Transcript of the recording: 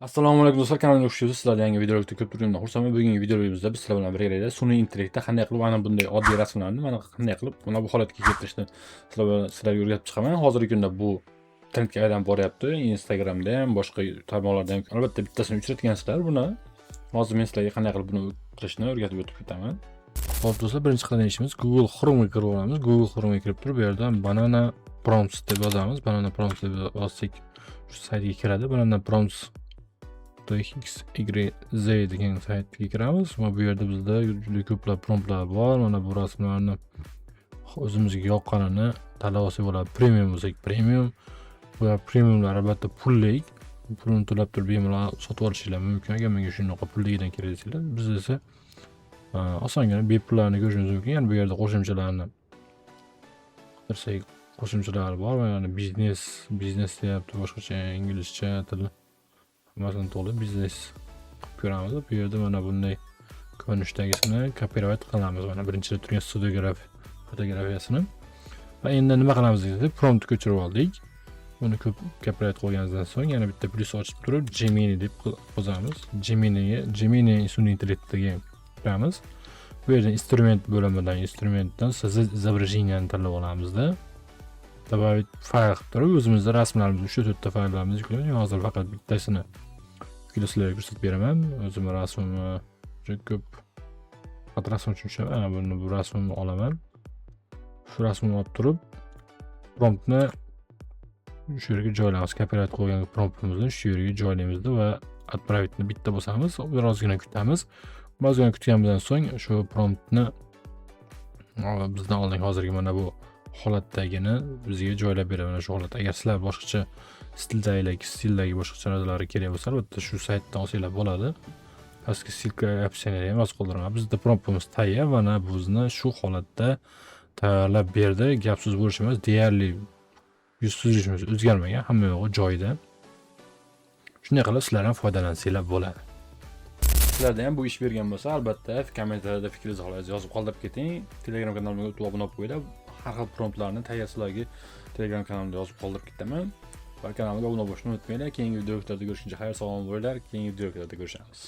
Assalomu alaykum, do'stlar, kanalimga xush kelibsiz. Sizlarni yangi videolikda ko'rib turganimdan xursandman. Bugungi videoligimizda biz sizlar bilan birgalikda sun'iy intellektda qanday qilib ana bunday oddiy rasmlarni mana qanday qilib mana bu holatga keltirishni sizlarga o'rgatib chiqaman. Hozirgi kunda bu trendga aylanib boryapti. Instagramda ham, boshqa tarmoqlarda ham albatta bittasini uchratgansizlar buni. Hozir men sizlarga qanday qilib buni qilishni o'rgatib o'tib ketaman. Xo'p, do'stlar, birinchi qiladigan ishimiz Google Chrome'ga kirib olamiz. Google Chrome'ga kirib turib, bu yerdan Banana Prompts deb yozamiz. Banana Prompts deb yozsak, shu saytga kiradi. Banana Prompts x y z degan saytga kiramiz va bu yerda bizda juda ko'plab promptlar bor. Mana bu rasmlarni o'zimizga yoqqanini tanlab olsak bo'ladi. Premium bo'lsak, premium. Bular premiumlar albatta pullik. Pulini to'lab turib bemalol sotib olishinglar mumkin. Agar menga shunaqa pulligidan kerak desanglar, biz esa osongina bepullarni ko'rishimiz mumkin. Ya'ni bu yerda qo'shimchalarni qidirsak, qo'shimchalar bor. Ya'ni biznes deyapti, boshqacha inglizcha til, hammasini to'g'ri biznes qilib ko'ramiz. Bu yerda mana bunday ko'rinishdagisini копировать qilamiz. Mana birinchida turgan studiograf fotografiyasini. Va endi nima qilamiz desa, prompt ko'chirib oldik. Buni ko'p копировать qilganimizdan so'ng yana bitta plyus ochib turib, Gemini deb yozamiz. Geminiga, Gemini sun'iy intellektiga kiramiz. Bu yerdan instrument bo'limidan, instrumentdan создать изображение ni tanlab olamizda. Добавить fayl qilib turib, o'zimizda rasmlarimizni, uchta to'rtta fayllarimizni yuklaymiz. Men hozir faqat bittasini yuklab sizlarga ko'rsatib beraman. O'zimni rasmimni juda ko'p, faqat rasm uchun tushaman. Ana buni, bu rasmimni olaman. Shu rasmni olib turib, promptni shu yerga joylaymiz. Копировать qo'ygan promptimizni shu yerga joylaymizda va отправить ni bitta bosamiz. Birozgina kutamiz. Birozgina kutganimizdan so'ng shu promptni bizdan oldin hozirgi mana bu holatdagini bizga joylab beradi, mana shu holat. Agar sizlar boshqacha stildagi boshqacha narsalari kerak bo'lsa, albatta shu saytdan olsanglar bo'ladi. Pastki ссылка описание da ham yozib qoldiraman. Bizda promptimiz tayyor va mana bizni shu holatda tayyorlab berdi. Gap so'z bo'lishi emas, deyarli yuz tuzilishimiz o'zgarmagan, hamma yog'i joyida. Shunday qilib sizlar ham foydalansanglar bo'ladi. Sizlarda ham bu ish bergan bo'lsa, albatta kommentariyada fikringizni xohlasangiz yozib qoldirib keting. Telegram kanalimga o'tib obuna bo'lib qo'yinglar. Har xil promptlarni tayyor sizlarga Telegram kanalimda yozib qoldirib ketaman. Va kanalimga obuna bo'lishni unutmanglar. Keyingi videolarda ko'rishguncha xayr, sog'lom bo'linglar. Keyingi videolarda ko'rishamiz.